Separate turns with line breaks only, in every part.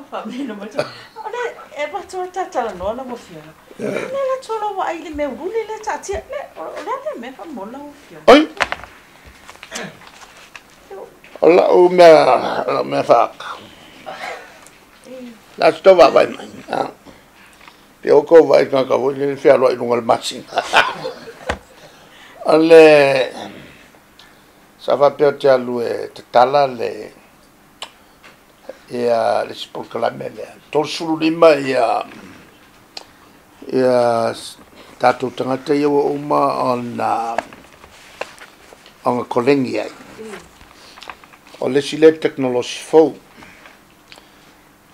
Faamino mai o le e avatu a talanoa lau afioga. O le alu atu loa vaai i le mea ululi lea e taatia. O le a lea mea faamolemole lau afioga?
Oi! O lau mea, lau mea faaata. Le a se tou vaavaai mai? Pe ua outou vaai i le tagata foi lele e fealuai i luga o le masina. O le sa faapea ou te alu e tatala le ia le isi polokalame lea. 35 ia ia tatou tagata ia ua uma ona kolegi ai. O le isi lea tekonolosi fou,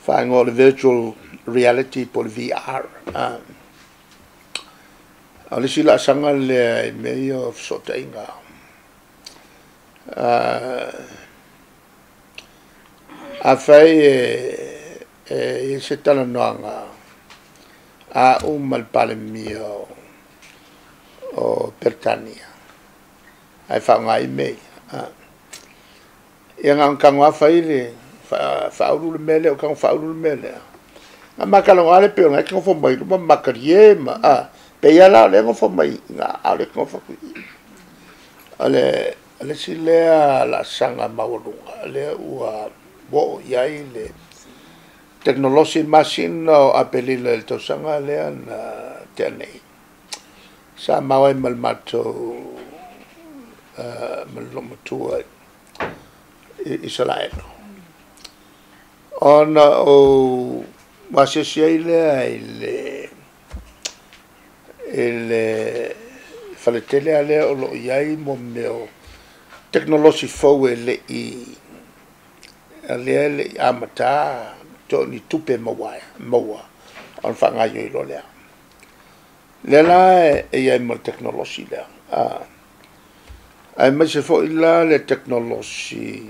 faaigoa o le virtual reality po o le VR. O le isi laasaga lea i mea ia o fesootaiga. Afai e i ai se talanoaga a au ma le Palemia o Peretania, ae faaaoga ai mea ia. Ia na ona tago lava fai le faaulu le mea lea, o tago faaulu le mea lea. Na ma talanoa lea pei o lena e te nofo mai luma ma matalie ma pei lava la o lea e nofo mai i ina, a o lea e te nofo atu i i. O le isi lea laasaga maualuga lea ua oo i ai le tekonolosi masina o Aperila i le tausaga lea na tea nei. Sa mau ai ma le matou ma le loomatua i Isaraelu. Ona ou asiasi ai lea i le faletele lea o lo o i ai mo mea o tekonolosi fou e le i lea e le i amata to ni tupe maua ona faagaoioi loa lea. Lea la e i ai ma le tekonolosi lea. Aemaise foi la le tekonolosi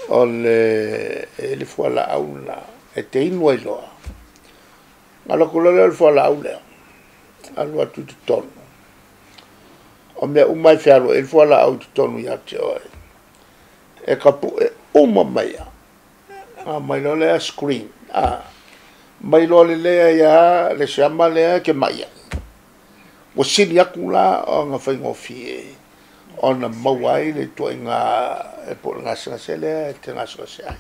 o le e le fualaau la e te inu ai loa. Alu atu loa lea o le fualaau lea, alu atu i totonu. O mea uma e fealuai ai le fualaau i totonu ia te oe, e tapue uma mai lava. Mai loa lea screen, mai loa lelei ai lava le siama lea e te mai ai. Ua sili atu la ona faigofie ona maua ai le ituaiga po o le gasegase lea e te gasegase ai.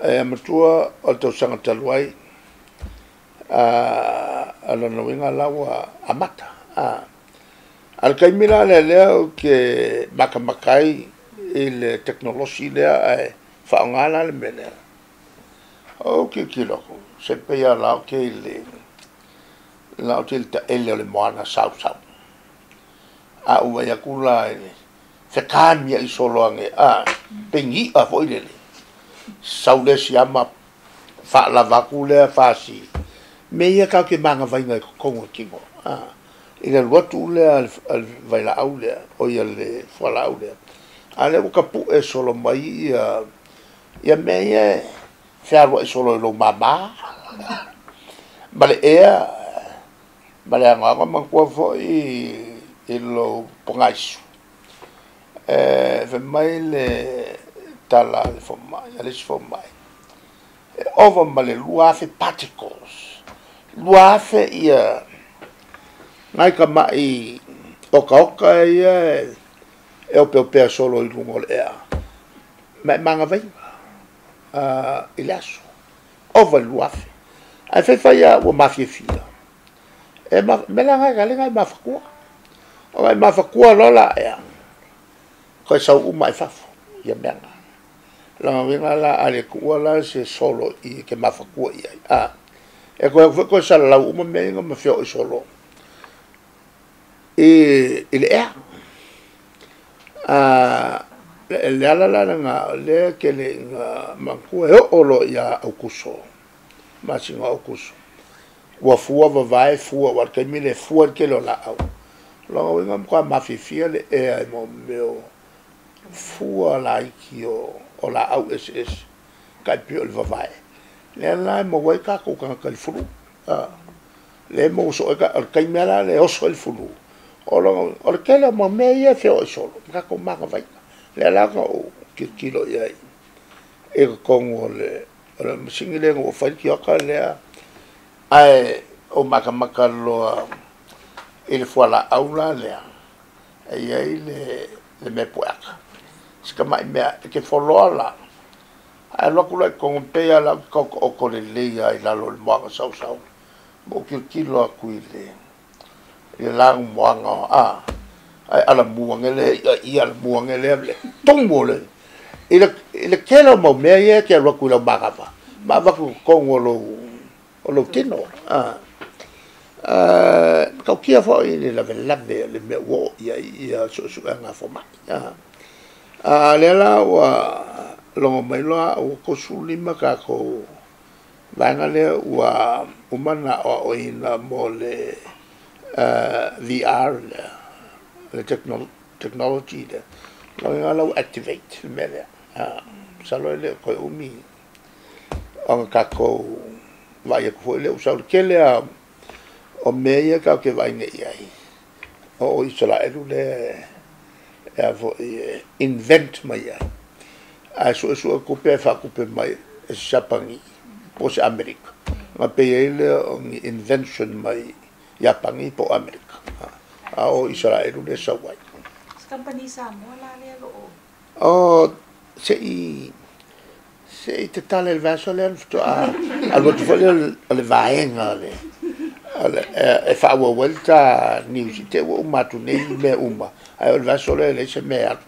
E matua o le tausaga talu ai, a lona uiga la ua amata. A le taimi la lea lea ou te matamata ai i le tekonolosi lea ae faaaoga la le mea lea. Ou tilotilo atu, se pei lava la ou te i le la ou te i le taele o le moana sausau. A ou vaai atu la i le fetamiai solo ane, pei ni i'a foi lele. Sau le siama, faalava atu lea fasi. Mea ia tatou te manavaina i totonu o le tino. I le alu atu lea a le vailaau lea, o ia le fualaau lea. A lea ua tapue solo mai ia mea ia e fealuai solo i lou mama. Ma le ea, ma le anoano manatua foi i lou pogaisu. E fai mai le tala a le fomai, a le isi fomai, e ova ma le 2,000 particles. 2,000 ia nai tamai otaota ia e opeopea solo i luga o le ea. Ma e manavaina i le aso. Ova i le 2,000. Ae faifai lava ua mafiafia. E mea la na e mafatua. O e mafatua loa la ea, koe sau uma i fafo ia mea na. Lona uiga la a le tuua la se solo i ke mafatua i ai. E koe foi koe salalau uma mea ia ma feoi solo i le ea. Le ala la lena o lea tele ina manatua e oo loa ia Aukuso, masina o Aukuso, ua fua vavae fua, aua o le taimi lea e fua ai le tele o laau. Lona uiga e matua mafiafia le ea i mea o fua laiti o laau eseese, tai pei o le vavae. Lea la e maua ai tatou tagata i le flu. Lea e maua soo ai o le taimi lava la e oso ai le flu. O le tele o mau mea ia e feoai solo, ma tatou manavaina. Lea la na ou tilotilo i ai i totonu o le O le masini lea ua fai le tioka lea, ae o makamaka loa i le fualaau la lea, e i ai le mea pueaka. Si tamai mea, e te foloa la, ae alu atu la i totonu, pei lava o lea ou te taotooto lelei lava i lalo o le moana sausau, ma ou tilotilo atu i le lanumoana, ae alamu ane lea i'a i i, alamu ane lea, le tumu o le... I le tele o mau mea ia e te alu atu i lau manava, ma avatu i totonu o lou tino. Matautia foi le lavelave o le mea ua oo i ai ia suesuega a fomai. A lea la ua logo mai loa au ua 35 tatou vaega lea ua uma ona aoaoina mo le VR lea, le technology lea. Lona uiga la ua activate le mea lea. Masalo e le o toe umi ona tatou vaai atu foi lea ua sau. Le tele lava o mea ia tatou te vaai nei i ai, o Isaraelu lea e a foi e invent mai ai, ae suesue tupe ae faatupe mai e se Siapani po o se Amerika, ona pei ai lea o ni invention mai Iapani po o Amerika, a o Isaraelu lea e sau ai.
Se kamupani Samoa la lea o lo o...
O se i tatala i le vaiaso lea na faatoa alu atu foi lea o le vaega e faaauau ai le ta news i te i ua uma atu nei mea uma, ae o le vaiaso lea e leai se mea e alu.